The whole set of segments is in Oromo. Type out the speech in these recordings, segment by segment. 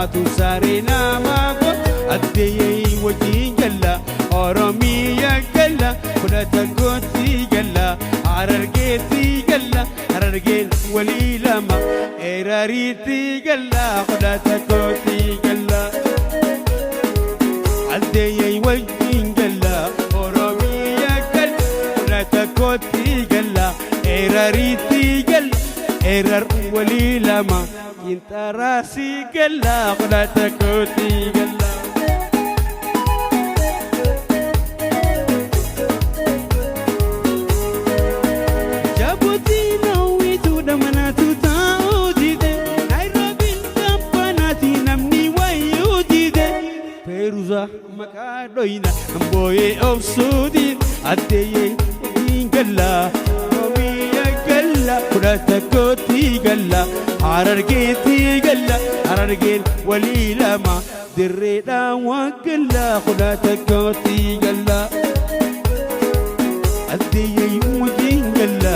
Maatu saree namaa goota addeeyee wajjin galla Oromiyaa galla fudhata gootti galla Harargeetti galla Harargeen walii lama Erariitti galla fudhata gootti galla Addeeyee wajjin galla Oromiyaa galla fudhata gootti galla Erariitti galla Erar walii lama Qinxaraasii galla fudhata gootti galla. Jabuutiin hawwituudha manaatu taa'uu dide Naayiroobiin kampanaati namni wayyuu dide Feeruza maqaa dhoyna booyee obsuu dide Addeeyyee wajjin galla Oromiyaa galla fudhata kootti galla Harargeetti galla Harargeen walii lama dirreedhaan waa galla fudhata kootti galla. Addeeyyee wajjin galla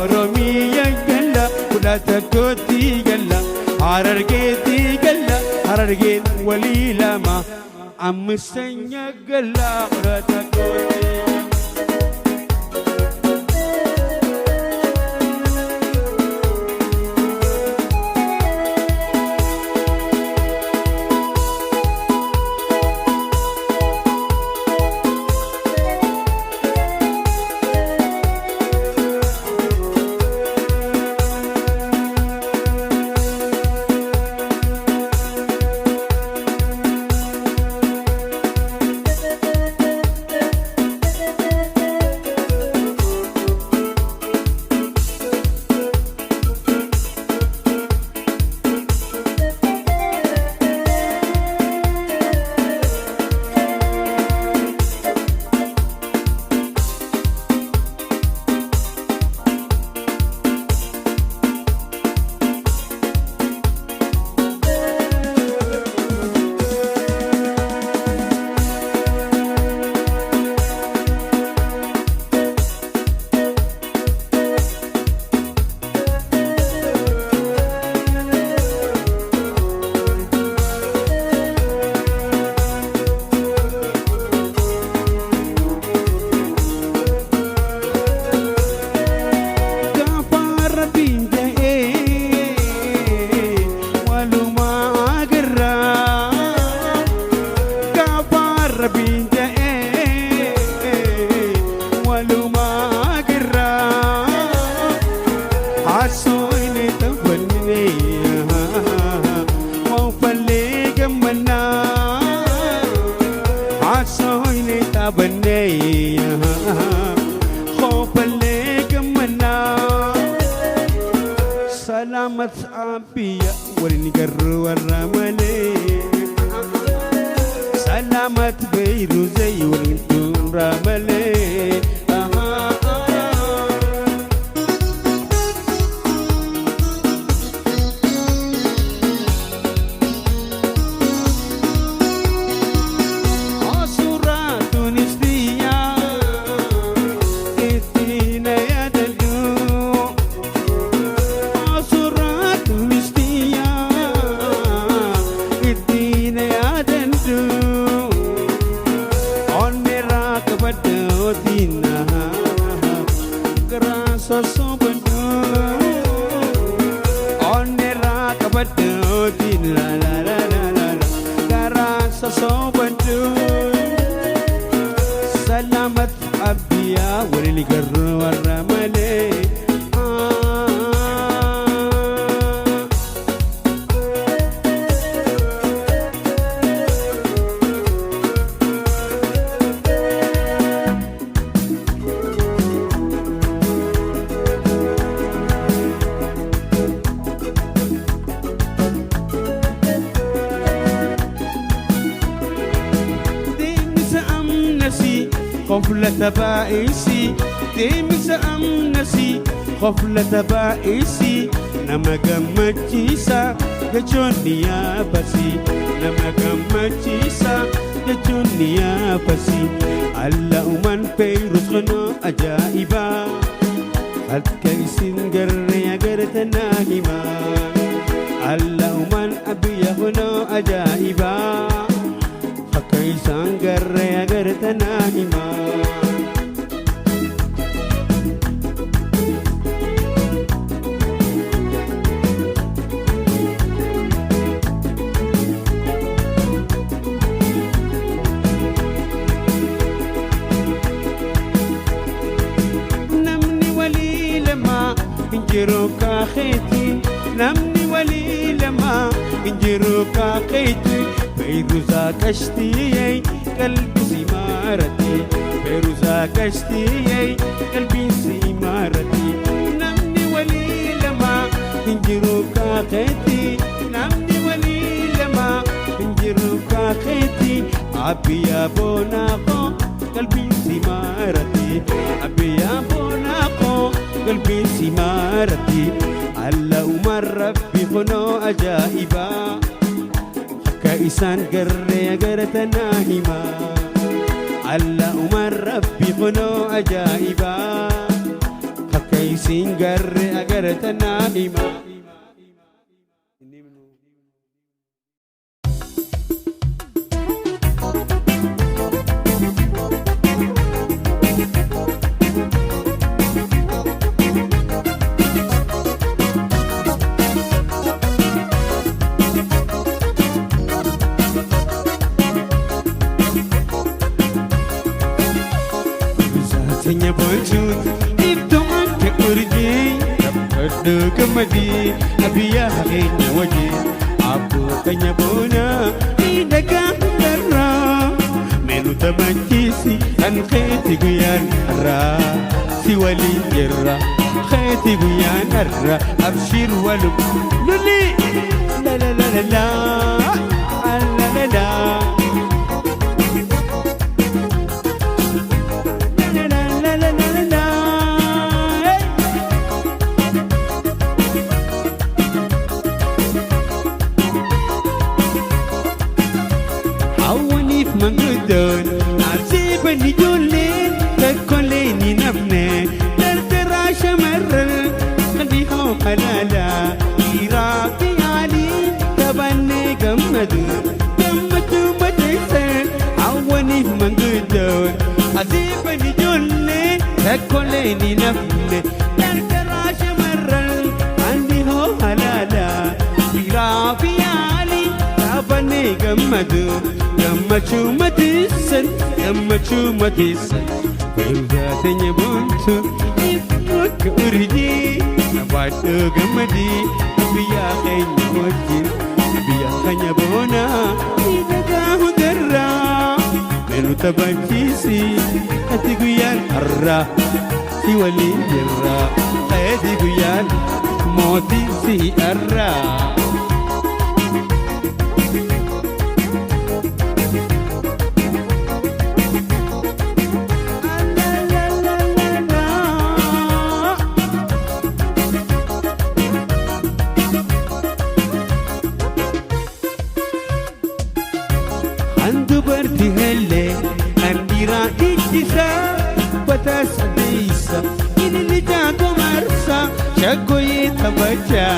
Oromiyaa galla fudhata kootti galla Harargeetti galla Harargeen walii lama አምስተኛ ገላ ሁለተ Gaafa Rabbiin ja'ee walumaa agarraa. Gaafa Rabbiin ja'ee walumaa agarraa. Haasofni taphannee moofallee gammannaa. Haasofni taphannee moofallee gammannaa. Salaamat abiyya waliin garuu warra malee. Salaamat beyruzee waliin tuunraa malee. Suuraa Tunistiyaa ittiin yaadadhu. Suuraa Tunistiyaa ittiin yaadadhu. Onneerraa qabadhootiin garaa sossobadhu. Onneerraa qabadhootiin la la la la la garaa sossobadhu. Salamat abbiyaa waliin garuu warra malee. Deemsa amnasi qoflata baa'isi deemsa amnasi qoflata baa'isi nama gammachiisa jechuun ni yaabasi nama gammachiisa jechuun ni yaabasi Allahumman feyrus kunoo ajaa'ibaa akka isin garree agartanaa himaa Allahumman abiyya kunoo ajaa'ibaa. Namni walii lama hin jiru kaaqeetti. Feeruzaa qashtiyee qalbii si maarate. Feeruzaa qashtiyee qalbii si maarate. Namni walii lama hin jiru kaaqeetti. Namni walii lama hin jiru kaaqeetti. Abiyyaa boonaa koo qalbii si maarate. Abiyyaa boonaa koo qalbii si maarate. Alla umar rabbi kunoo ajaa'ibaa. Akka isaan garree agartanaa himaa. Alla umar rabbi kunoo ajaa'ibaa. Akka isin garree agartanaa himaa. Sanya boncuut iddoo akka urjii rabbadhu gammadii abiyyaa keenya wajjin abboo keenya boonaa miidhagaa hundarraa meenu taphachiisi kan keeti guyyaan har'aa si waliin jirra keeti guyyaan har'aa abshir walum luli la la la la la la la la. La la la la la la la. Hey! Hawwaniif manguddoon absiifan ijoolleen tokkollee ni nafne dardaraa shamarran dhihoo halaalaa dhiiraa fi haalii taphannee gammadu gammachuu macheessan hawwaniif manguddoon absiifan ijoolleen tokkollee ni nafne dardaraa shamarran dhihoo halaalaa dhiiraa fi haalii taphannee gammadu gammachuu mateessan gammachuu mateessan feeruzaa teenya boontu akka urjii sabaadhoo gammadii biyyaa keenya wajjin biyya keenya boonaa miidhagaa hundarraa meenu taphachiisi ati guyyaan har'aa si waliin jirra ati guyyaan mootii si har'aa. La la la la la. Kan dubartii hellee kan dhiiraa dhiichisa uffata sadeessa ililli jaagoo marsa shaggooyyee taphachaa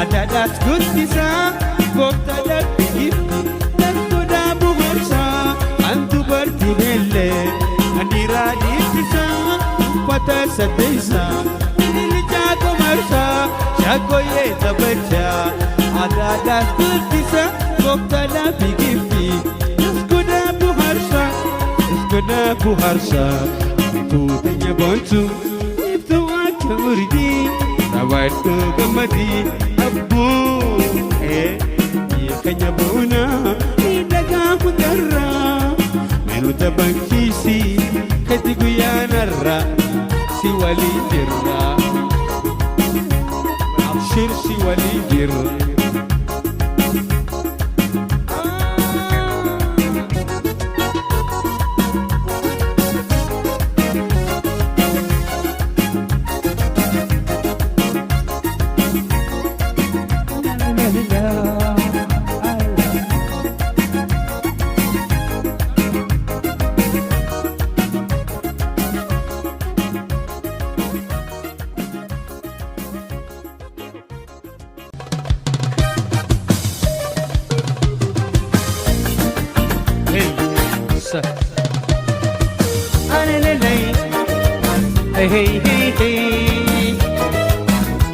aadaadhaas guddisa gooftaadhaaf biyyifti dargoodhaa bu'uursa. Kan dubartii hellee kan dhiiraa dhiichisa uffata sadeessa ililli jaagoo marsa shaggooyyee taphachaa aadaadhaas guddisa gooftaadhaaf biyyifti dargoodhaa bu'uursa. Iskana buharsa tuutenya boontu iftuu akka urjii sabaadhoo gammadii abboo biyya keenya boonaa miidhagaa hundarraa meenu taphachiisi kati guyyaan har'aa si waliin jirra abshir si waliin jirra. La la la la. Hey, sa. Alelele. Hey, hey, hey, hey.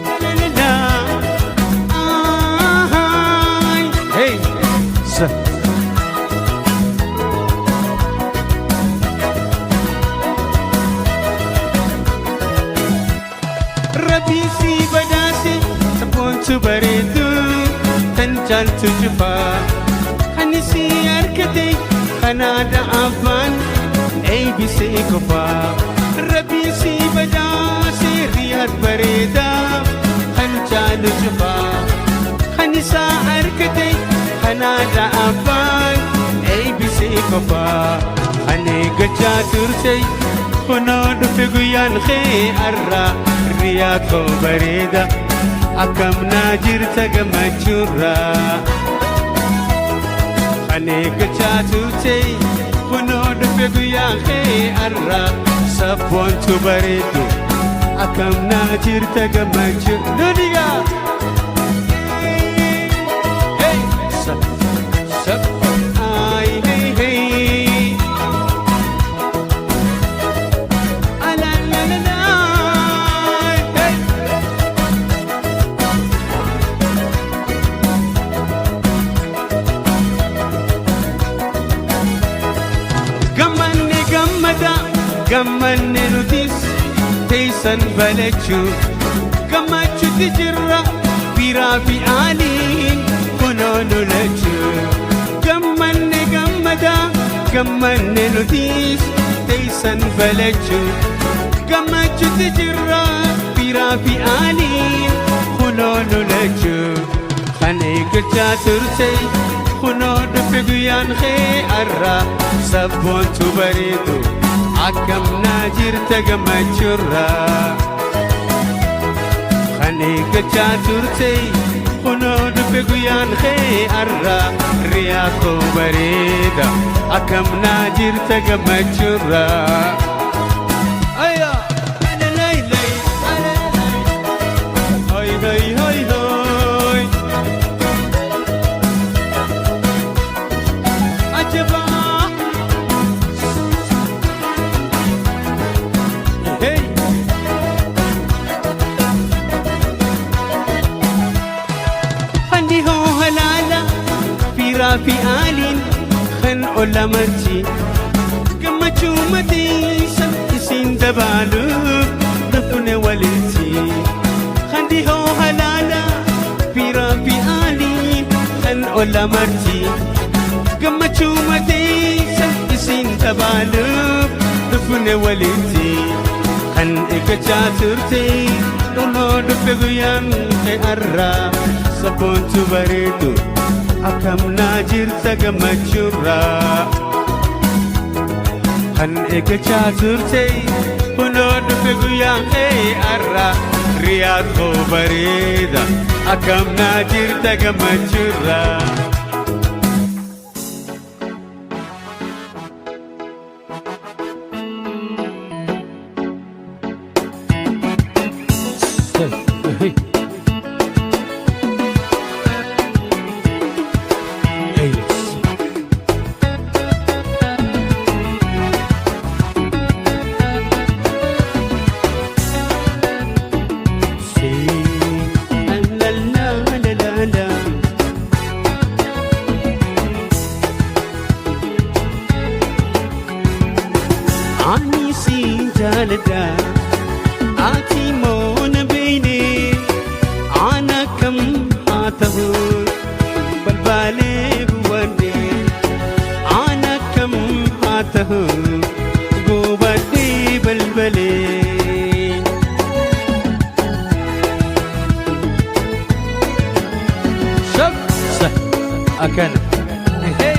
La, la, la. Ay. Hey, sa. Rabbi si badhaase sabboontuu Sabboontu bareedu tan caaltu cufaa kan isii argate kanaada abbaan eeybisee qofaa rabbiin si badhaase Riyaad bareedaa kan caalu cufaa kan isaa argate kanaada abbaan eeybisee qofaa kan eeggachaa turte kunoo dhufe guyyaan kee arraa Riyaa koo bareeda akkam naa jirta gammachuurraa kan eeggachaa turte kunoo dhufe guyyaan kee arraa sabboontu bareedu akkam naa jirta gammachuu nudigaa. Hey, sab, sab, ay, hey, hey. Ah, la, la, la, la, hey. Gammanne gammada gammanne nutis teessan balachuu gammachuutti jirra biraa fi aaliin kunoo nu lachuu gammanne gammada gammanne nutis teessan balachuu gammachuutti jirra biraa fi aaliin kunoo nu lachuu kan eeggachaa turte kunoo dhufe guyyaan kee arraa sabboontu bareedu akkam naa jirta gammachuurraa kan eeggachaa turte kunoo dhufe guyyaan kee arraa Riyaa koo bareeda akkam naa jirta gammachuurraa. Ayya! Alalaylay, alalay. Hoy, hoy, hoy, hoy. Ajabaa! Hey! Handi hoo halaala fiiraa fi aaliin kan olla marti gammachuu matiisa isin dabaaluuf dhufne walitti. Handi hoo halaala fiiraa fi aaliin kan olla marti gammachuu matiisa isin dabaaluuf dhufne walitti. Kan eeggachaa turte dhunoo dhufe guyyaan kee arraa sabboontu bareedu akkam naa jirta gammachuurraa kan eeggachaa turte kunoo dhufe guyyaan kee arraa Riyaa koo bareeda akkam naa jirta gammachuurraa. Hey. Hey, yes. Si, la la la la la. Ani siin jaaladha, ati immoo na beeyne, ana kam haa ta'u balbaalee gubadhe, ana kam haa ta'u gubadhee balbalee. Shab sa akkana. Hey.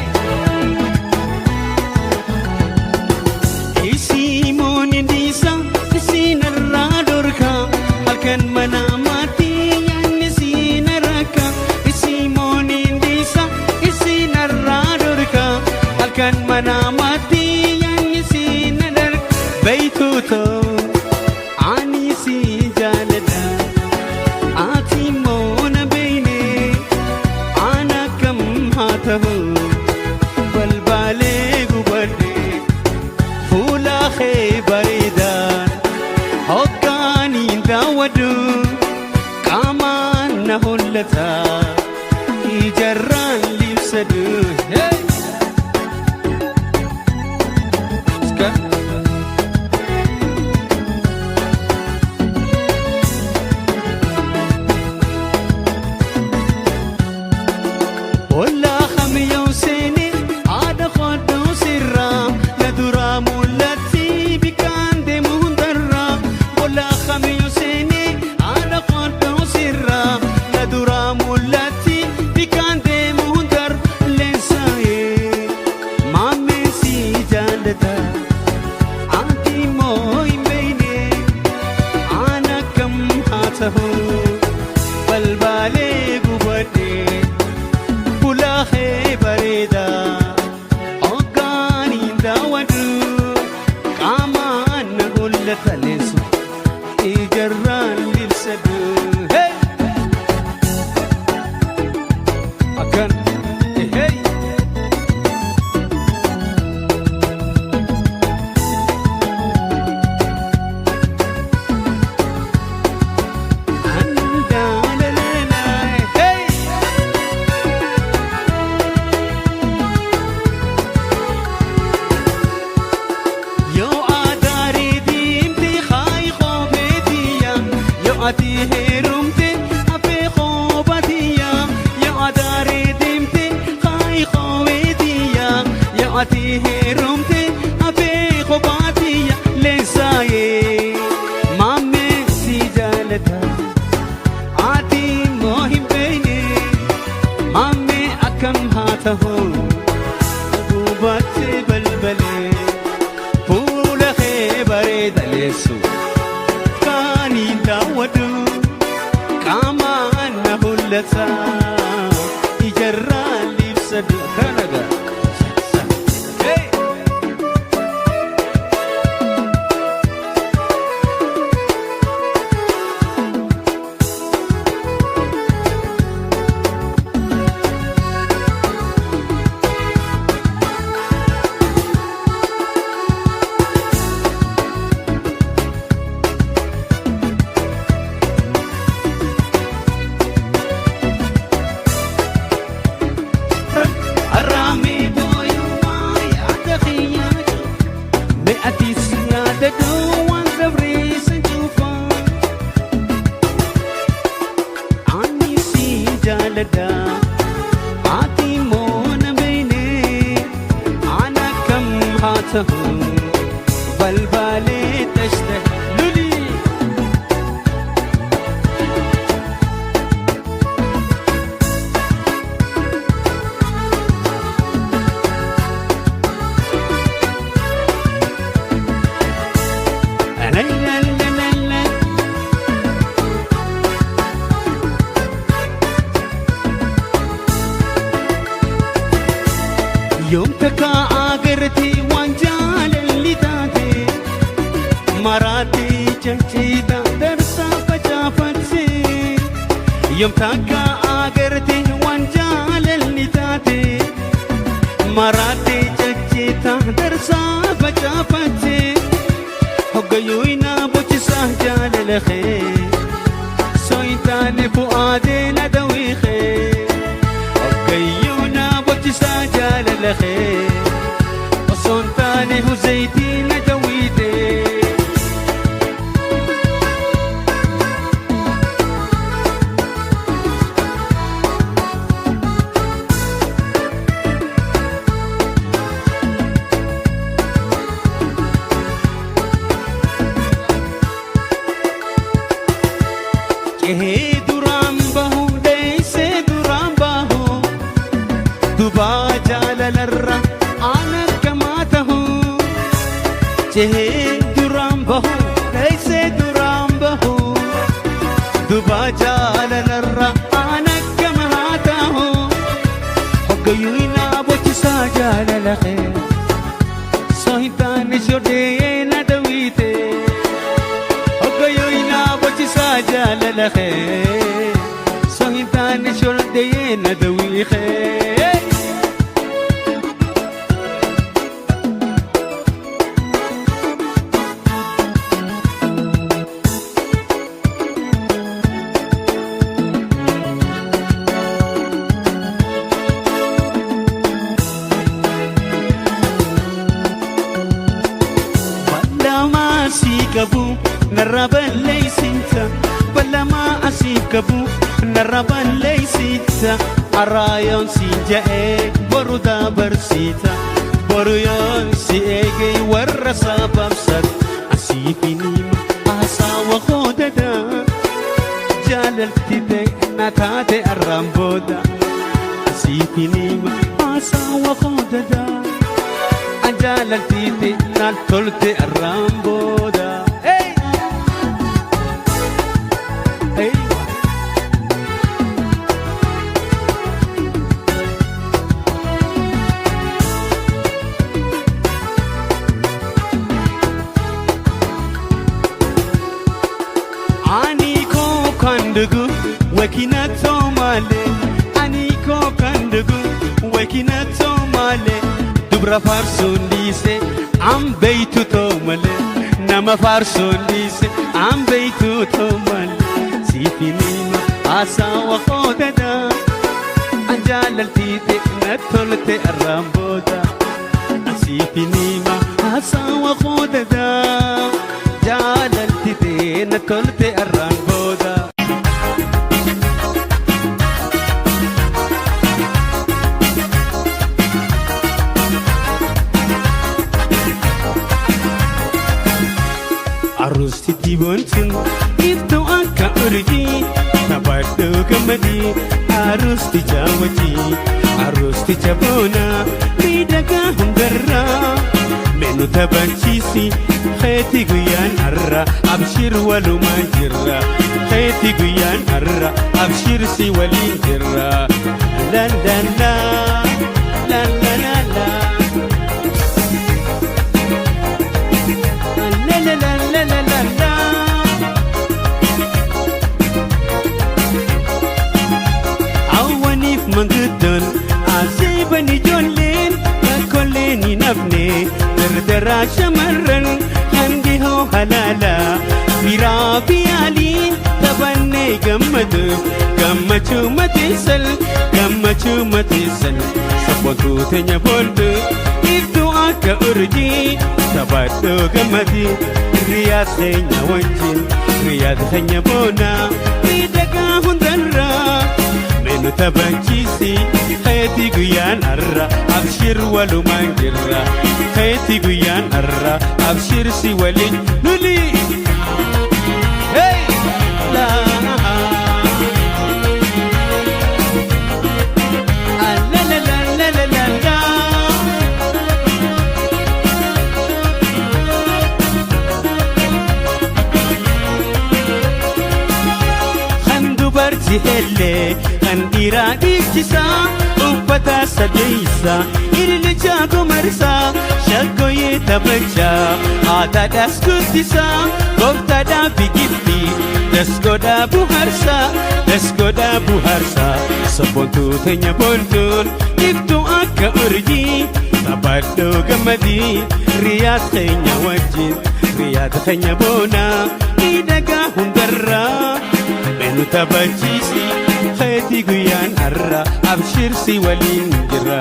Isimoon dhiisa isinarraa dhorka halkan mana maatii yaanni siin rakka. Isimoon dhiisa isinarraa dhorka halkan mana maatii yaanni siin darka. Beeytuutoo ani si jaaladha ati immoo na beeyne ana kam haa ta'u balbaalee gubadhe fuula kee bareedaan hoggaaniin daawwadhu qaamaan na hollata ijarraan libsadu. Hey! Ska. Mul'atti bikkaan deemu hundar leensaayee maammee si jaallata ati immoo hin beeyne aan akkam haa ta'u balbaalee gubadhee fulaahee bareedaa hoggaaniin daawwadhu qaamaan na hollata leensu ijarraan libsadhu. Hey! Akkan hey! Andaalalala, hey! Yoo adaaree diimtee haayi qoobeetiya, yoo ati heerumte hafee qoobatiya. Yoo adaaree diimtee haayi qoobeetiya, yoo ati heerumte hafee qobaatiya. Leensaayee maammee si jaalata ati immoo hin beeyne maammee akkam haa ta'u gubattee balbalee fuula kee bareeda leessu kaaniin daawwadhu qaamaan na hollata ijarraan libsadhu kanaga. Hey! Arraamee booyumaa yaada kiyyaatu mi'atis yaadadhu waan dabreessa cuufaa. Ani si jaaladha ati immoo na beeyne aan akkam haa ta'u balbaalee tashte luli. La la la la la. Yoom takka agartee waan jaalalli taate maraatee cacciita darsaa facaafatte. Yoom takka agartee waan jaalalli taate maraatee cacciita darsaa facaafatte. Hoggayyuu na bochisaa jaalala kee sooyitaane fu'aadee na dawiikee. Hoggayyuu na bochisaa jaalala kee osoo hin taane huzaitii na dawiite. Qe'ee duraan bahu dheessee duraan bahu dubaa jaalalarra aan akkamaa tahu. Qe'ee duraan bahu dheessee duraan bahu dubaa jaalalarra aan akkamaa tahu. Hoggayyuu na bochisaa jaalala kee soo hin taane shodhee na dawiite. Hoggayyuu na bochisaa jaalala kee soo hin taane shodhee na dawiikee. Ballamaa asii qabu narra balleeysinta, ballamaa asii qabu narra balleeysinta. Araayoon siin ja'ee boru dabarsiita boru yoon si eegee warra sababsat asiif hinima haasawa qoodada jaalalti ta'e. na taate arraan booda. Siifinima haasawa qoodada. An jaalaltiite naan tolte arraan booda. Hey! Hey! Ani koo kan dhugu wakinatoo malee, ani koo kan dhugu wakinatoo malee, dubra faarsuun dhiise an beeytu too malee, nama faarsuun dhiise an beeytu too malee, siifinima haasawa qoodada, an jaalaltiite na tolte arraan booda, siifinima haasawa qoodada, jaalaltite na tolte arraan booda. Aruusti diboontuun iftuu akka urjii, taphadhuu gammadii aruusticha wajjii, aruusticha boonaa miidhagaa hundarraa, meenu taphachiisi keeti guyyaan har'a, abshir walumaan jirra, keeti guyyaan har'a, abshir si waliin jirra, la la la la la la la. La la la la la la la. Awwaniif manguddoon azeeban ijoolleen rakkoleen hin hafne, dardaraa shamarran hangi hoo halaala, firaa fi yaaliin taphannee gammadu, gammachuu mateessan, gammachuu mateessan, sabboontuu teenya booltu iftuu akka urjii, taphadhoo gammadii riyaas keenya wajjin, riyaas keenya boonaa miidhagaa hundarraa. Meenu taphachiisi keeti guyyaan har'a, abshir walumaan jirra, keeti guyyaan har'a, abshir si waliin luli. Hey! La. Ah, la la la la la la la. Kan dubartii hellee kan dhiiraa dhiichisaa, uffata sadeessaa ililcha gomarsaa, shaggooyyee taphachaa haataadhaas guddisaa, gooftaadhaa bigiftii dasgoodhaa buharsaa, dasgoodhaa buharsaa, sabboontuu teenya booltuun iftuu akka urjii, taphadhoo gammadii riyaas keenya wajjin, riyaas keenya boonaa miidhagaa hundarraa. Meenu taphachiisi keeti guyyaan har'a, abshir si waliin jirra,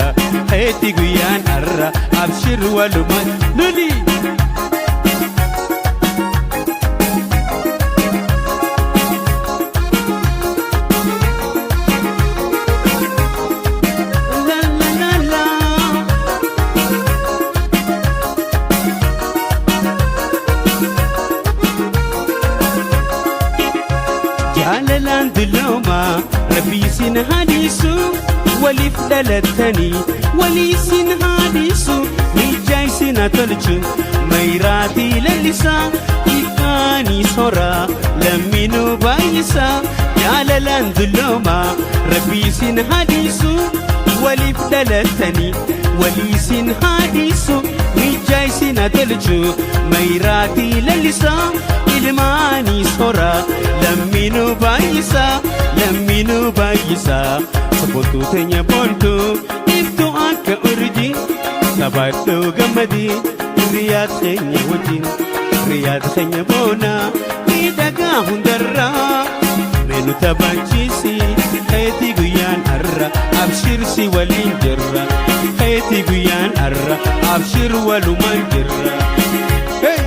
keeti guyyaan har'a, abshir walumaan luli. La la la la. Jaalalaan dullooma rabbi isin haadhiisu, waliif dhalattanii walii isin haadhiisu, mijaa isin haa tolchu, mayraatii lallisaa, ifaanii soraa lamminuu baay'isaa. Jaalalaan dullooma rabbi isin haadhiisu, waliif dhalattanii walii isin haadhiisu, mijaa isin haa tolchu, mayraatii lallisaa, ilmaanii soraa lamminuu baay'isaa, lamminuu baay'isaa, sabboontuu teenya boontuu iftuu akka urjii, taphadhuu gammadii riyaad keenya wajjin, riyaad keenya boonaa miidhagaa hundarraa. Meenu taphachiisi keeti guyyaan har'a, abshir si waliin jirra, keeti guyyaan har'a, abshir walumaan jirra. Hey!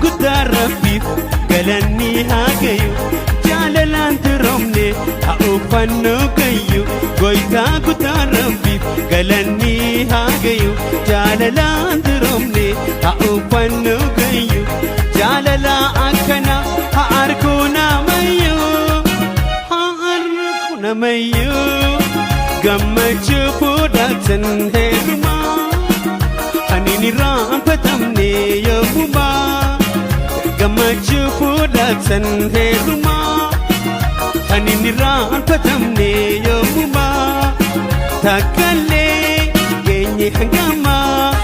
Guddaa Rabbiif galanni haa gayu. Jaalalaan turoomne haa uffannoo gayyu. Goytaa guddaa Rabbiif galanni haa gayu. Jaalalaan turoomne haa uffannoo gayyu. Jaalala akkana haa arguu namayyuu. Haa arguu namayyuu. Gammachuu fudhatan heerumaa. Ani hin irraanfatamne yoomumaa. Gammachuu fudhatan heerumaa. Ani hin irraanfatamne yoomumaa. Takkaalee geenye hangamaa.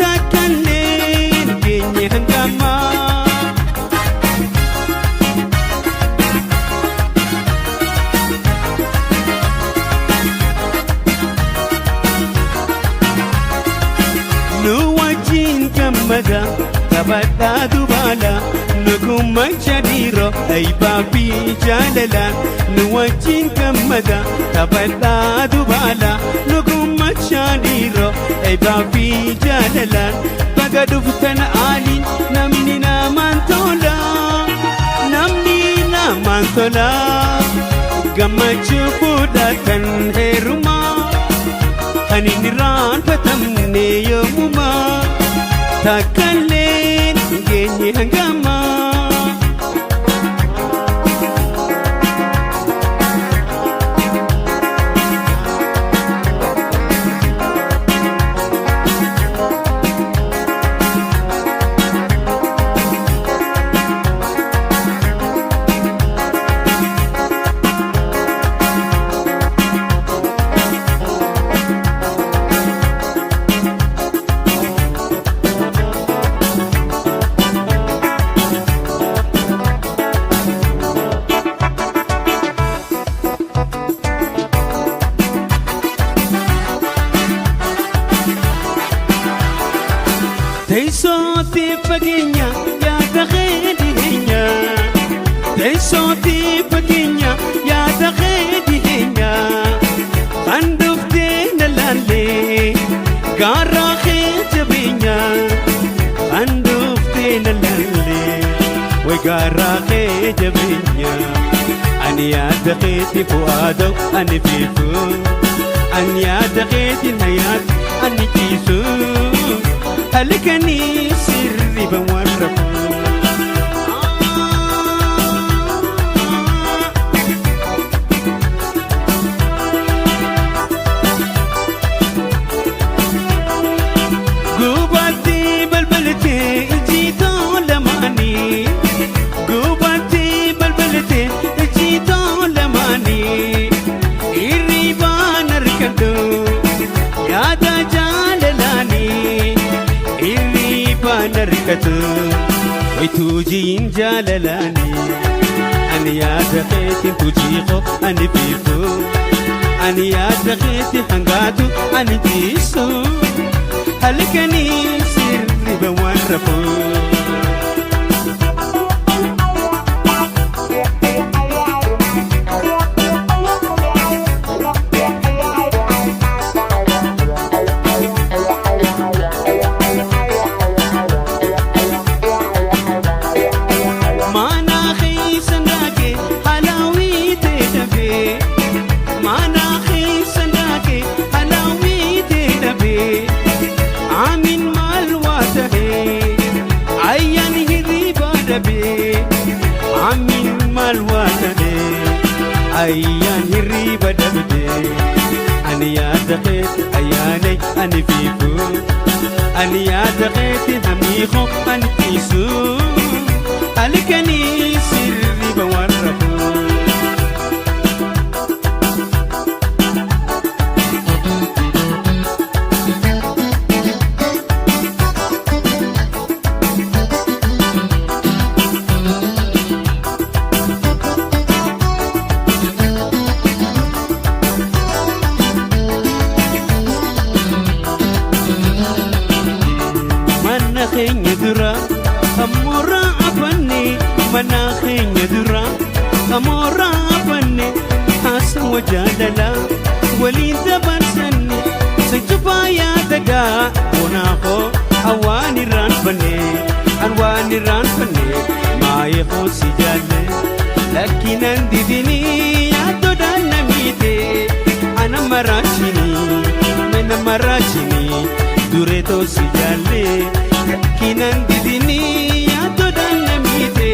Takkaalee geenye hangamaa. Nu wajjin gammada taphadhaa dubaala nu gummacha dhiiroo aybaa fi jaalala. Nu wajjin gammada taphadhaa dubaala nu gummacha dhiiroo aybaa fi jaalala. Baga dhuftan aaliin, namni namaan tola, namni namaan tola. Gammachuu fudhatan heerumaa. Kan hin irraanfatamne yoomumaa. Takkaalee geenye hangamaa. Teessootti fageenya yaada kee dhiyeenya. Teessootti fageenya yaada kee dhiyeenya. Kan dhuftee na laallee garaa kee jabeenya. Kan dhuftee na laallee way garaa kee jabeenya. Ani yaada keetti fu'aadoo ani fiifu. Ani yaada keetti hayaat ani ciisu. Halkanii sirriba waan rafu. Gubaatti balbaltee ijjiitoo lamaanii. Gubaatti balbaltee ijjiitoo lamaanii. Hirribaan argadhu yaada jaalalaanii. Hirribaan argatu wayituujiin jaalalaanii. Ani yaada keetiin tujiiqo ani fiifu. Ani yaada keetiin hangaatu ani jiisu. Halkanii sirriba waan rafu. Mana keessan daakee halaawii ta'e dhabee. Mana keessan daakee halaawii ta'e dhabee. Aamin maal waa tahee ayyaan hirriba dhabee. Aamin maal waa tahee ayyaan hirriba dhabdee. Ani yaada keetti ayyaanay ani fiifu. Ani yaada keetti hamiiqo ani ciisu. Halkanii sirriba waan rafu. Mana keenya dura kamoora afanne. Mana keenya dura kamoora afanne. Haasawa jaalala waliin dabarsanne. Sanjubaa yaadagaa bonaafoo awwaan irraanfanne. Anwaan irraan koo si jaalle lakkinaan didinii yaaddoodhaan na miite ana maraachinii mana maraachinii duree too si jaalle lakkinaan didinii yaaddoodhaan na miite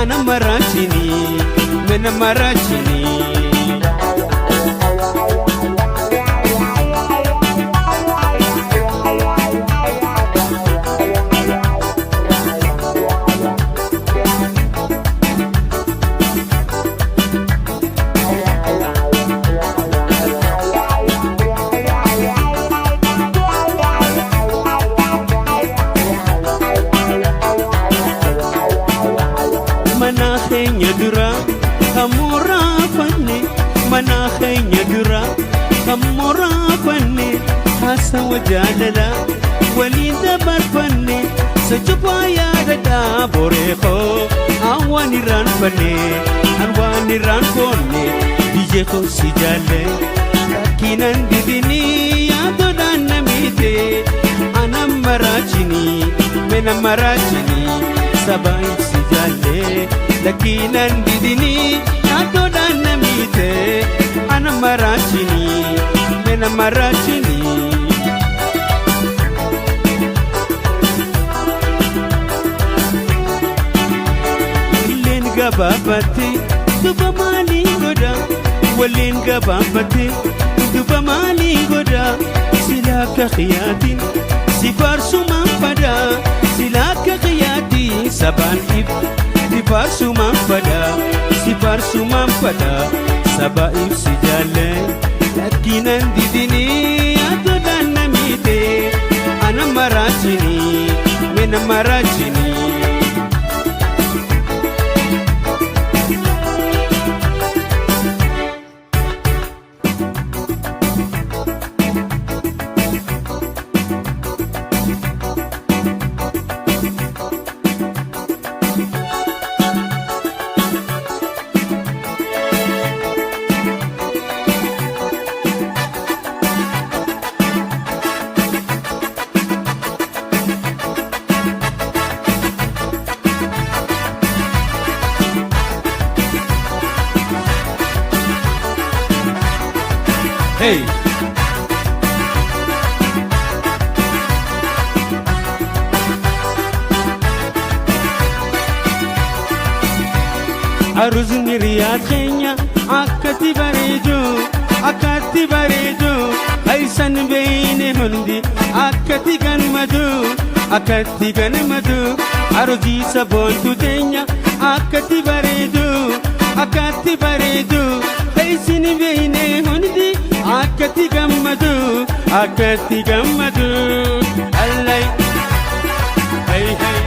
ana maraachinii mana maraachinii. Mana keenya dura kan muraafanne, mana keenya dura kan muraafanne, haasawa jaalala waliin dabarfanne sochobaa yaadadhaa boree koo awwaan irraanfanne anwaan irraanfonne biyya koo si jaalle rakkinaan didinii yaadoodhaan na miite ana maraachinii mena maraachinii sabaan si jaalle lakkinaan didinii yaaddoodhaan na miite ana maraachinii mena maraachinii. Walleen gabaabate duba maalii godha, walleen gabaabate duba maalii godha, sila akka xiyaatiin si faarsumaan fada, sila akka xiyaatiin sabaan if si faarsumaan fada, si faarsumaan fada saba if si jaalle lakkinaan didinii yaaddoodhaan na miite ana maraachinii mena maraachinii. Hey! Aruuzni Riyaad keenya akkatti bareedu, akkatti bareedu, haysan beeyne hundi akkatti gammadu, akkatti gammadu. Aruuzii saboontu teenya akkatti bareedu, akkatti bareedu, haysin beeyne hundi akkatti gammadu, akkatti gammadu. Allay hey hey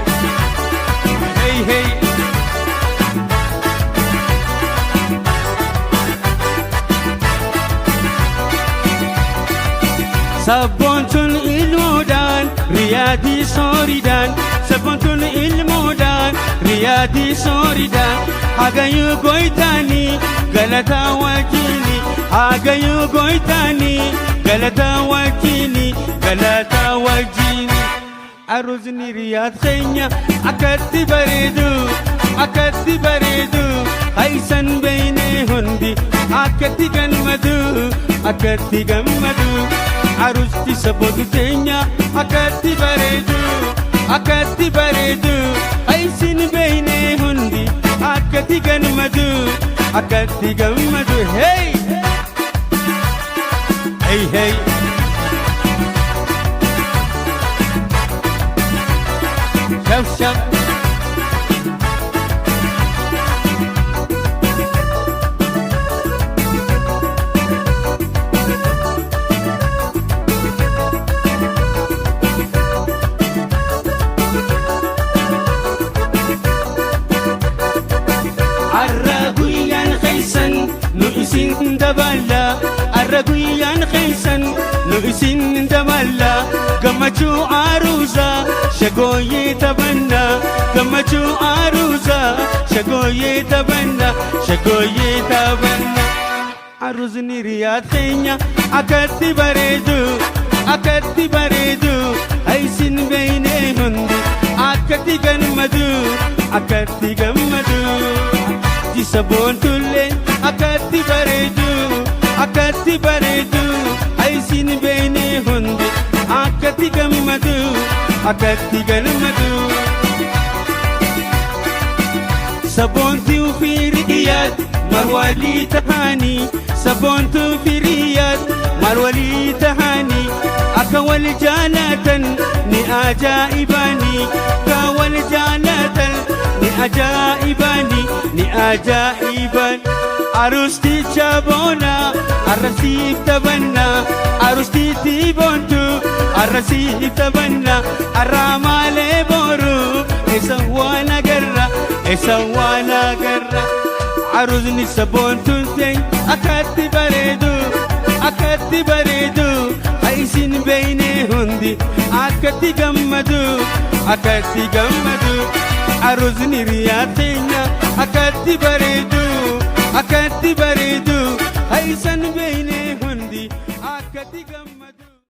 hey hey. Sabboontuun ilmoodhaan Riyaadii sooriidhaan, sabboontuun ilmoodhaan Riyaadii sooriidhaan, hagayyuu goytaanii galataa wajjini, hagayyuu goytaanii galataa wajjini, galataa wajjini. Aruuzni Riyaad keenya akkatti bareedu, akkatti bareedu, haysan beeyne hundi akkatti gammadu, akkatti gammadu. Aruusti saboota teenya akkatti bareedu, akkatti bareedu, haysin beeyne hundi akkatti gammadu, akkatti gammadu. Hey hey hey. Shaf shaf. Arra guyyaan keessan nu isin dabala, arra guyyaan keessan nu isin dabala, gammachuu aruuza shagooyyee taphanna, gammachuu aruuza shagooyyee taphanna, shagooyyee taphanna. Aruuzni Riyaad keenya akkatti bareedu, akkatti bareedu, haysin beeyne hundi akkatti Akkatti gammadu, akkatti gammadu. Jisa boontullee akkatti bareedu, akkatti bareedu. Isin beene hundi akkatti gammadu, akkatti gammadu. Saboontuu fi Riyaad maal walii tahanii? Saboontuu fi Riyaad maal walii tahanii? Akka wal jaalatan ni ajaa'ibanii, akka wal jaalatan ni ajaa'ibanii, ni ajaa'iban. Arusticha boona arrasiif taphannaa, arustiitti boontu arrasiif taphannaa. Arraa maalee boru eessa waan agarra, eessa waan agarra? Aruuzni saboontuun ta'e akkatti bareedu, akkatti bareedu. Ha isin beeyne hundi akkatti gammadu, akkatti gammadu. Aruuzni Riyaa teenya akkatti bareedu, akkatti bareedu.